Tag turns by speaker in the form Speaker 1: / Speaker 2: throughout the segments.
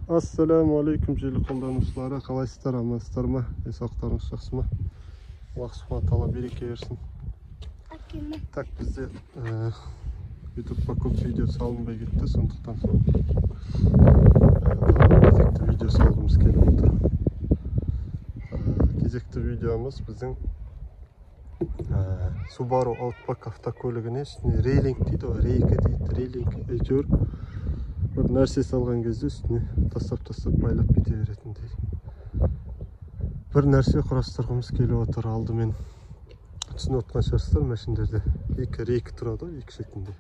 Speaker 1: Ассалаумағалейкум желі қолданушылары, қалайсыздар, амансыздар ма? Денсаулықтарыңыз жақсы ма? Аллах субхана тағала береке берсін. Так, бізде ютубқа көп видео салынбай кетті, сондықтан сол кезекті видео салғымыз келіп отыр. Кезекті видеомыз біздің Subaru Outback автокөлігіне үстіне рейлинг дейді ғой, рейка дейді, рейлинг, әйтеуір бір нәрсе салған кезде үстіне тастап-тастап байлап кете беретіндей бір нәрсе құрастырғымыз келіп отыр. Алдымен түсініп отқан шығарсыздар, машиндерде екі рейка тұрады ғой, екі шетінде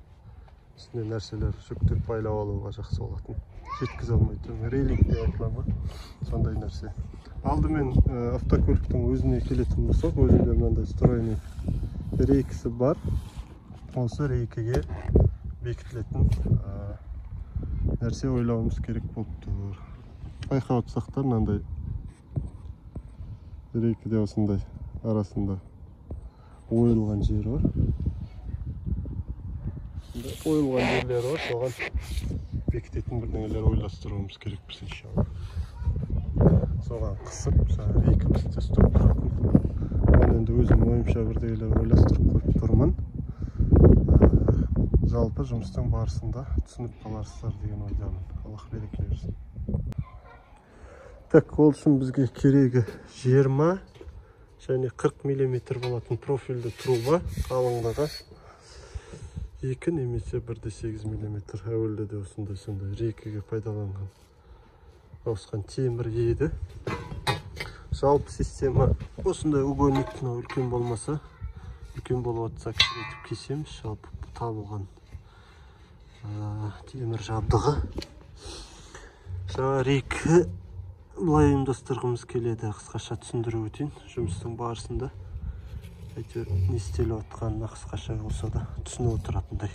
Speaker 1: үстіне нәрселер жүктеп байлап алуға жақсы болатын, жеткізе алмай тұрмын, рейлинг деп айтыла ма, сондай нәрсе. Алдымен автокөліктің өзіне келетін болсақ, өзінде мынандай встроенный рейкісі бар. Осы рейкіге бекітілетін нәрсе ойлауымыз керек болып тұр. Байқап отырсақтар, мынандай рейкіде осындай арасында ойылған жері бар. Осындай ойылған жерлері бар, соған бекітетін бірдеңелер ойластыруымыз керекпіз иншалла. Соған қысып, жаңа рейкімізді ұстап тұратын. Оны енді өзім ойымша бірдеңелер ойластырып қойып тұрмын. Жалпы жұмыстың барысында түсініп қаларсыздар деген ойдамын. Аллах береке берсін. Так, ол үшін бізге керегі 20 және 40 миллиметр болатын профильді труба, қалыңдығы 2 немесе 1,8 миллиметр. Әуелде де осындай сондай рейкіге пайдаланған ауысқан темір еді. Жалпы система осындай угольник, мынау үлкен болмаса, үлкен болып жатса кішірейтіп кесеміз. Жалпы табылған темір жабдығы. Жаңа рейкі былай ұйымдастырғымыз келеді, қысқаша түсіндіріп өтейін. Жұмыстың барысында әйтеуір не істеліп жатқанына қысқаша болса да түсініп отыратындай.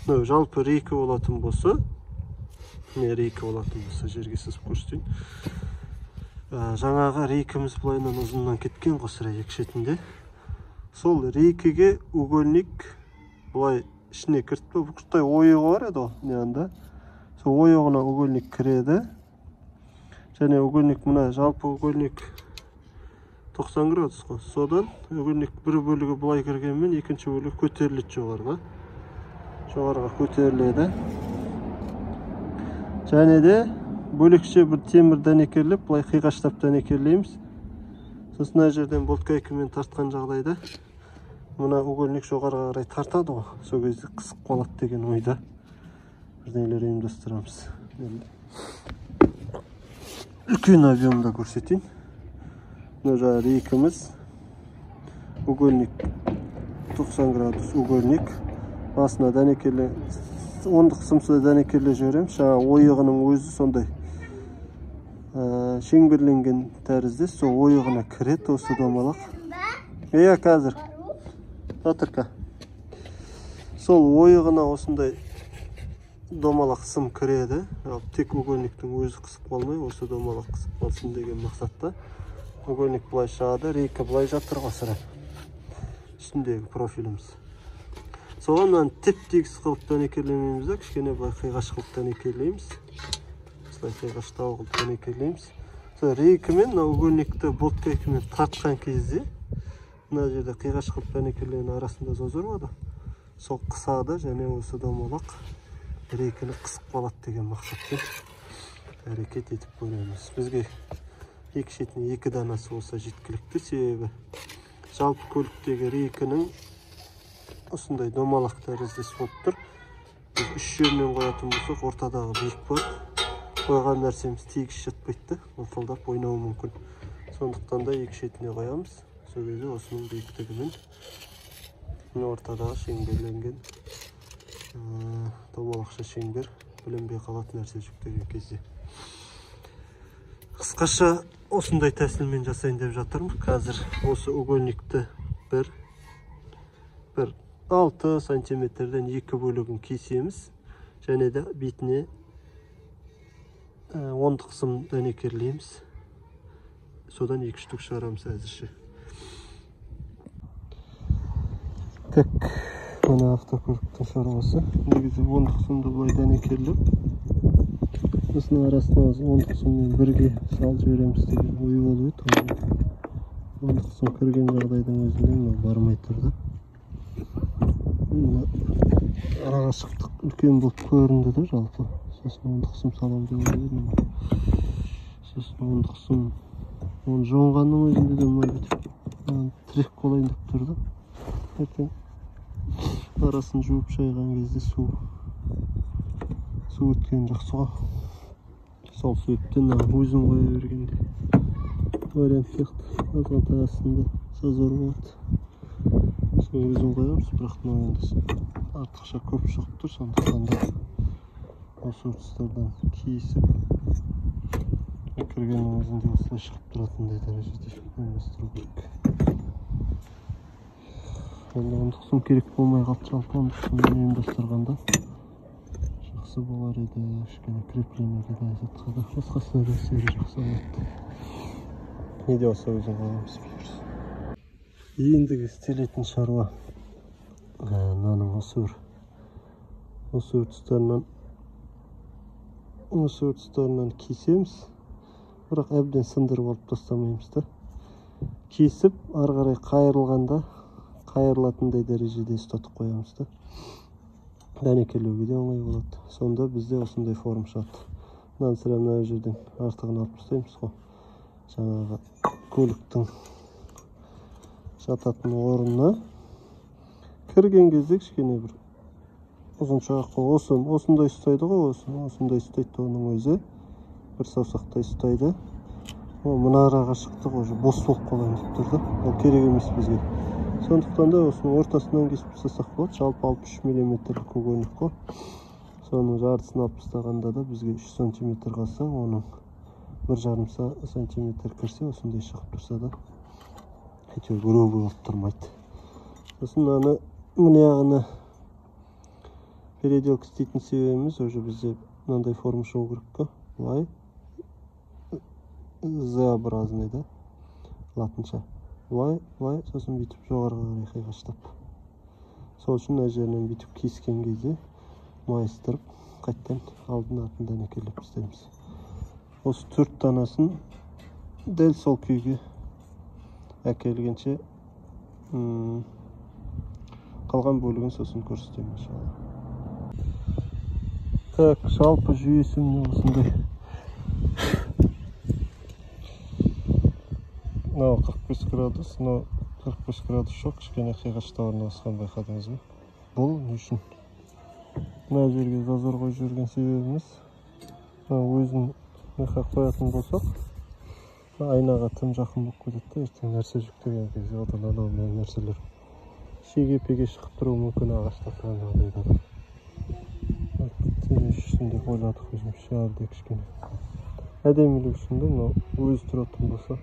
Speaker 1: Мынау жалпы рейкі болатын болса, не рейкі болатын болса жерге сызып көрсетейін. Жаңағы рейкіміз былайынан ұзыннан кеткен ғой, сірә екі шетінде. Сол рейкіге угольник былай ішіне кіртпе, бұқтай ойығы бар еді ғой, не анда. Сол ойығына угольник кіреді. Және угольник мына жалпы угольник 90 градус қой. Содан угольник бір бөлігі былай кіргенмен екінші бөлігі көтеріледі жоғарыға. Жоғарыға көтеріледі. Және де бөлекше бір темір дәнекерлеп, былай қиғаштап дәнекерлейміз. Сосын мына жерден болт-гайкамен тартқан жағдайда мына угольник жоғарыға қарай тартады ғой. Сол кезде қысып қалады деген ойда бірдеңелер ұйымдастырамыз. Үлкен объемда көрсетейін. Мына жаңа рейкіміз, угольник 90 градус угольник, басына дәнекерле, ондық сымсыз дәнекерлеп жібереміз. Жаңа ойығының өзі сондай шеңберленген тәрізді, сол ойығына кіреді осы домалақ. Иә, қазір. Батырка. Сол ойығына осындай домалақ сым кіреді. Тек угольниктің өзі қысып қалмай, осы домалақ қысып қалсын деген мақсатта. Угольник былай шығады, рейка былай жатыр ғой сірә. Үстіндегі профиліміз. Соған мынаны теп-тегіс қылып дәнекерлемейміз да, кішкене былай қиғаш қылып дәнекерлейміз. Осылай қиғаштау қылып дәнекерлейміз. Сол рейкамен мына угольникті болт-гайкамен тартқан кезде мына жерде қиғаш қылып дәнекерлеген арасында зазор болады. Сол қысады және осы домалақ рейканы қысып қалады деген мақсатпен әрекет етіп көреміз. Бізге екі шетіне екі данасы болса жеткілікті, себебі жалпы көліктегі рейканың осындай домалақ тәріздес болып тұр. Біз үш жерінен қоятын болсақ, ортадағы биік болады. Қойған нәрсеміз тегіс жатпайды да, мылтылдап ойнауы мүмкін. Сондықтан да екі шетіне қоямыз. Сол кезде осының биіктігімен ортадағы шеңберленген домалақша шеңбер білінбей қалатын нәрсе жүктеген кезде. Қысқаша осындай тәсілмен жасайын деп жатырмын. Қазір осы угольникті бір 6 сантиметрден екі бөлігін кесеміз. Және де бетіне ондық сым дәнекерлейміз. Содан екі штук шығарамыз әзірше. Так, мына автокөліктің шаруасы. Негізі ондық сымды былай дәнекерлеп Осының арасына ондық сыммен бірге салып жібереміз деген ой болып еді. Ондық сым кірген жағдайдың өзінде мынау бармай тұр да. Мына арақашықтық үлкен болып көрінді да жалпы. Сосын ондық сым саламын деп ойлап едім. Сосын ондық сым оны жонғанның өзінде де мына бүйтіп тірек болайын деп тұр да. Ертең арасын жуып шайған кезде су өткен жақсы ғой. Сол себептен өзін қоя бергенде вариант сияқты. Азғантай астында зазор болады. Соны өзін қоямыз, бірақ мынау енді артықша көп шығып тұр, сондықтан да осы тұстардан кесіп кіргеннің өзінде осылай шығып тұратындай дәрежеде ұйымдастыру керек. Енді ондық сым керек болмай қалды, жалпы ондық сыммен ұйымдастырғанда жақсы болар еді, кішкене креплениеге де затқа да басқасына да әсері жақсы болады. Не де болса өзін қоямыз бұйырса. Ендігі істелетін шаруа мынаның осы бір тұстарынан кесеміз, бірақ әбден сындырып алып тастамаймыз да. Кесіп ары қарай қайырылғанда қайырылатындай дәрежеде ұстатып қоямыз да. Дәнекерлеуге де оңай болады. Сонда бізде осындай форма шығады. Мынаны сірә мына жерден артығын алып тастаймыз ғой. Жаңағы көліктің жататын орнына кірген кезде кішкене бір ұзынша осындай ұстайды ғой, осындай ұстайды, оның өзі бір саусақтай ұстайды. Мына араға шықтық, уже бос болып қалайын деп тұр да. Ол керек емес бізге. Сондықтан да осының ортасынан кесіп тастасақ болады. Жалпы 63 миллиметрлік угольник қой. Соның жартысын алып тастағанда да бізге 3 сантиметр қалса, оның 1,5 сантиметр кірсе, осындай шығып тұрса да әйтеуір грубый болып тұрмайды. Сосын мынаны мына жағына переделка істейтін себебіміз, уже бізде мынандай форма шығу керек қой. Былай Z-образный да, латынша. Былай, былай, сосын бүйтіп жоғарыға қарай қиғаштап. Сол үшін мына жерінен бүйтіп кескен кезде майыстырып, қайтадан алдын артын дәнекерлеп тастаймыз. Осы 4 данасын дәл сол күйге әкелгенше қалған бөлігін сосын көрсетемін иншалла. Так, жалпы жүйесі міне осындай. Мынау 45 градус, мынау 45 градус жоқ, кішкене қиғашта орналасқан, байқадыңыз ба? Бұл не үшін? Мына жерге зазор қойып жіберген себебіміз, мына өзін мына қоятын болсақ, айнаға тым жақын болып кетеді да, ертең нәрсе жүктеген кезде одан анау мынау нәрселер шеге-пеге шығып тұруы мүмкін ағашта тұрған жағдайда да. Тимес үшін деп ойладық өзімізше, әлі де кішкене әдемілік үшін де мынау өзі тұратын болса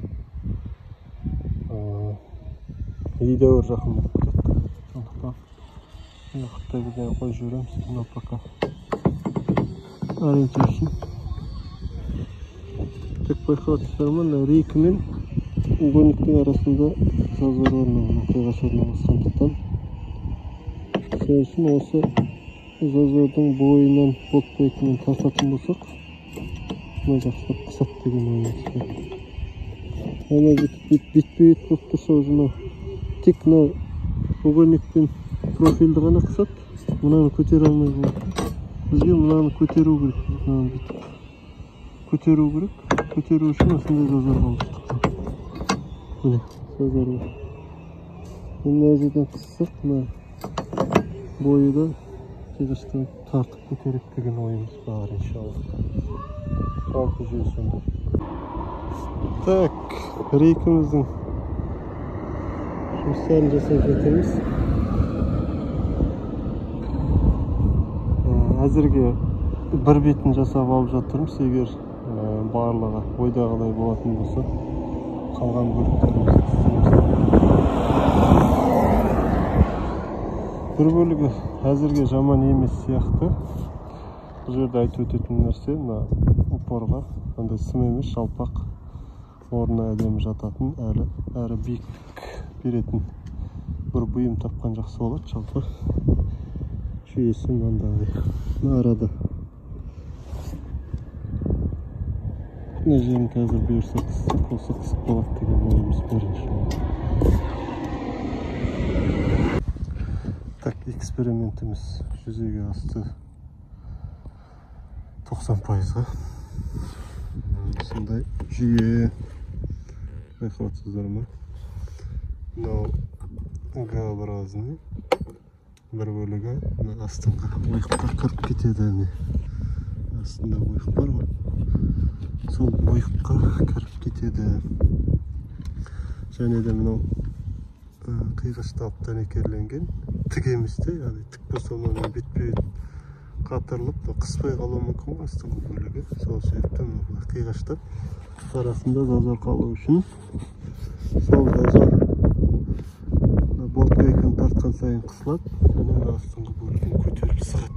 Speaker 1: едәуір жақын болып кетеді. Сондықтан уақытта бірдеңе қойып жібереміз. Мынау пока ориентир үшін. Тек байқап отырсыздар ма, мына рейка мен угольниктің арасында зазор орналасқан, қиғаш орналасқандықтан сол үшін осы зазордың бойынан болт-рейкамен тартатын болсақ, мына жақсылап қысады деген ойымыз бар. Ана бүйтіп бетпе-бет болып тұрса, уже мынау тек мынау угольник пен профильді ғана қысады, мынаны көтере алмай қалады. Бізге мынаны көтеру керек, мынаны бүйтіп көтеру керек. Көтеру үшін осындай зазор қалдырдық. Міне зазор бар. Мына жерден қыссақ, мына бойы да қиғаштан тартып көтереді деген ойымыз бар иншалла. Жалпы жүйе сондай. Так, рейкіміздің жұмыстарын жасап жатырмыз. Әзірге бір бетін жасап алып жатырмыз. Егер барлығы ойдағыдай болатын болса, қалған бөліктерімізді істейміз. Бір бөлігі әзірге жаман емес сияқты. Бұл жерде айтып өтетін нәрсе, мына упорға андай сым емес, жалпақ орнына әдемі жататын, әрі биіктік беретін бір бұйым тапқан жақсы болады. Жалпы жүйесі мынандай. Мына арада Мына жерін қазір бұйырса қыссақ, осы қысып қалады деген ойымыз бар иншалла. Так, экспериментіміз жүзеге асты 90%-ға. Осындай жүйе байқап отырсыздар ма? Мынау Г-образный бір бөлігі мына астыңғы ойыққа кіріп кетеді. Міне астында ойық бар ғой, сол ойыққа кіріп кетеді. Және де мынау қиғашталып дәнекерленген, тік емес те, яғни тік болса мына бетпе-бет қатырылып қыспай қалуы мүмкін ғой астыңғы бөлігі. Сол себептен мына былай қиғаштап арасында зазор қалу үшін сол зазор болт гайканы тартқан сайын қысылады және мына астыңғы бөлігін көтеріп сығады.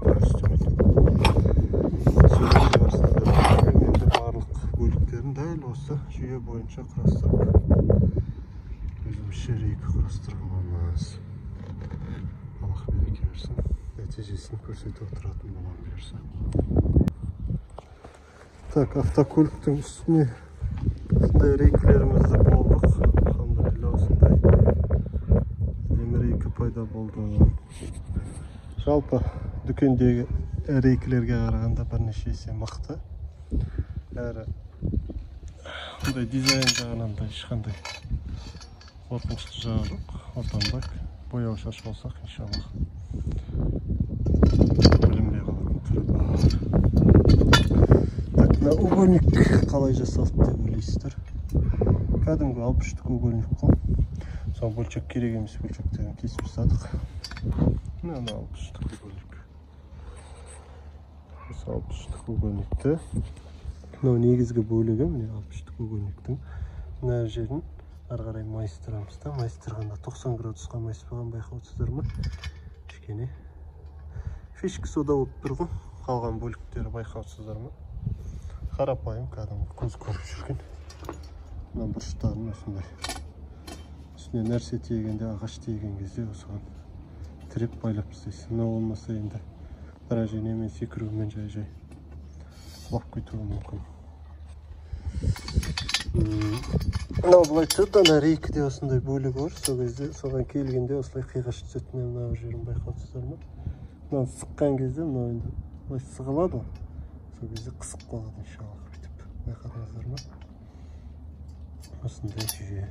Speaker 1: Енді барлық бөліктерін дәл осы жүйе бойынша құрастырып өзімізше рейка құрастырып аламыз. Аллах береке берсін, нәтижесін көрсетіп отыратын боламын бұйырса. Так, автокөліктің үстіне осындай рейкілерімізді болдық. Алхамдулилля, осындай әдемі рейкі пайда болды. Жалпы дүкендегі рейкілерге қарағанда бірнеше есе мықты. Әрі бұндай дизайн жағынан да ешқандай қорқынышты жағы жоқ. Ортамдак бояу шашып алсақ, иншаллах білінбей қалатын түрі бар. Так, мына угольник қалай жасалды деп ойлайсыздар? Кәдімгі 63-тік угольник қой. Сол бөлшек керек емес бөлшектерін кесіп тастадық. Мына 63-тік угольник. Осы 63-тік угольникті, мынау негізгі бөлігі, міне 63-тік угольниктің мына жерін ары қарай майыстырамыз да. Майыстырғанда 90 градусқа майыспаған, байқап отырсыздар ма? Кішкене фишка сода болып тұр ғой. Қалған бөліктері байқап отырсыздар ма? Қарапайым, кәдімгі көз көріп жүрген. Мына бұрыштарын осындай үстіне нәрсе тиегенде, ағаш тиеген кезде осыған тіреп байлап тастайсыз. Мынау болмаса енді дрожжениемен секірумен жай-жай құлап кетуі мүмкін. Мынау былай түседі, ана рейкіде осындай бөлігі бар. Сол кезде соған келгенде осылай қиғаш түседі. Мына жерін байқап отырсыздар ма? Мынаны сыққан кезде мынау енді былай сығылады ғой. Сол кезде қысып қалады иншаллах бүйтіп. Байқадыңыздар ма? Осындай жүйе.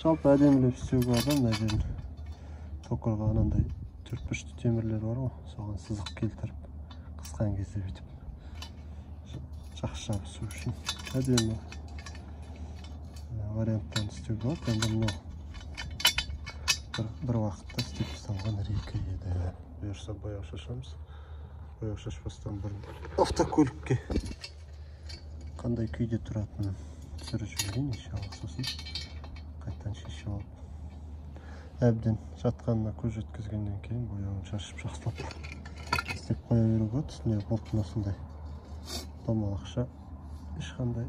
Speaker 1: Жалпы әдемілеп істеуге болады. Мына жерін токарға анандай төртбұрышты темірлер бар ғой, соған сызық келтіріп қысқан кезде бүйтіп жақсы жабысу үшін әдемі варианттан істеуге болады. Енді мынау бір уақытта істеп тасталған рейка еді. Бұйырса бояу шашамыз. Бояу шашпастан бұрын автокөлікке қандай күйде тұратынын түсіріп жіберейін иншаллах. Сосын қайтадан шешіп алып әбден жатқанына көз жеткізгеннен кейін бояуын шашып жақсылап істеп қоя беруге болады. Үстіне болттың осындай домалақша, ешқандай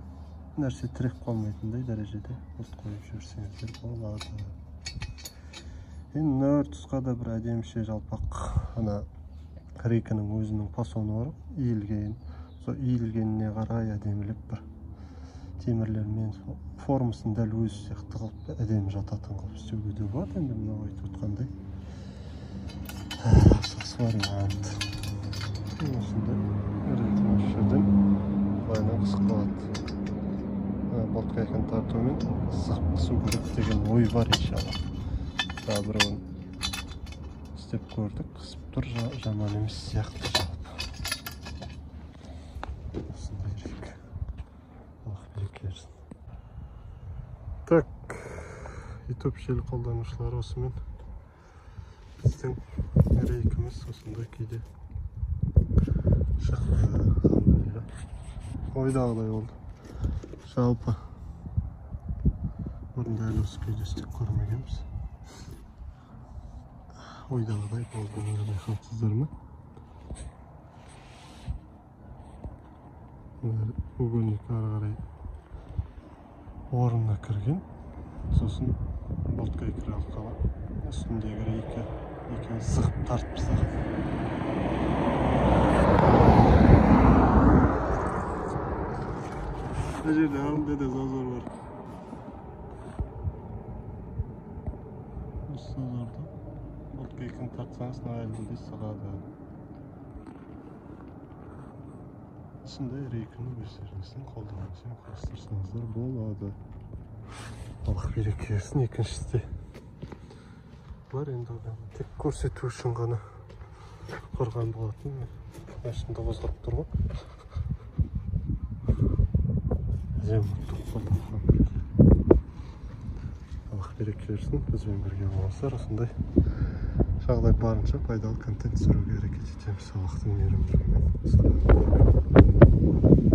Speaker 1: нәрсе тіреп қалмайтындай дәрежеде болт қойып жіберсеңіздер болады. Енді мына бір тұсқа да бір әдеміше жалпақ ана рейканың өзінің фасоны бар, иілген. Сол иілгеніне қарай әдемілеп бір темірлермен формасын дәл өзі сияқты қылып әдемі жататын қылып істеуге де болады. Енді мынау айтып отқандай жақсы вариант. Осындай осы жерден былайынан қысып қалады. Болт гайканы тартумен сығып қысу керек деген ой бар иншаллах. Тағы біреуін істеп көрдік, қысып тұр, жаман емес сияқты жалпы. Осындай рейка. Аллах береке берсін. Так, YouTube желі қолданушылары, осымен біздің рейкіміз осындай күйде шықты. Алхамдулилля. Ойдағыдай болды. Жалпы бұрын дәл осы күйде істеп көрмегенбіз. Ойдағыдай болды. Міне байқапсыздар ма? Угольник ары қарай орнына кірген. Сосын болт гайка арқылы үстіндегі рейка екеуін сығып тартып тастаған. Мына жерде алдында да зазор бар. Осы зазорды лодкайканы тартсаңыз, мына әлде сығады. Осындай рейканы өздеріңіздің қолдарыңызбен құрастырсаңыздар болады. Аллах береке берсін. Екіншісі де бұлар енді тек көрсету үшін ғана құрған болатын. Машинада қозғалып тұр ғой. Әдемі тұрып қалды. Аллах береке берсін. Бізбен бірге болыңыздар. Осындай жағдай барынша пайдалы контент түсіруге әрекет етеміз. Аллахтың мейірімділігімен. Ассалаумағалейкум.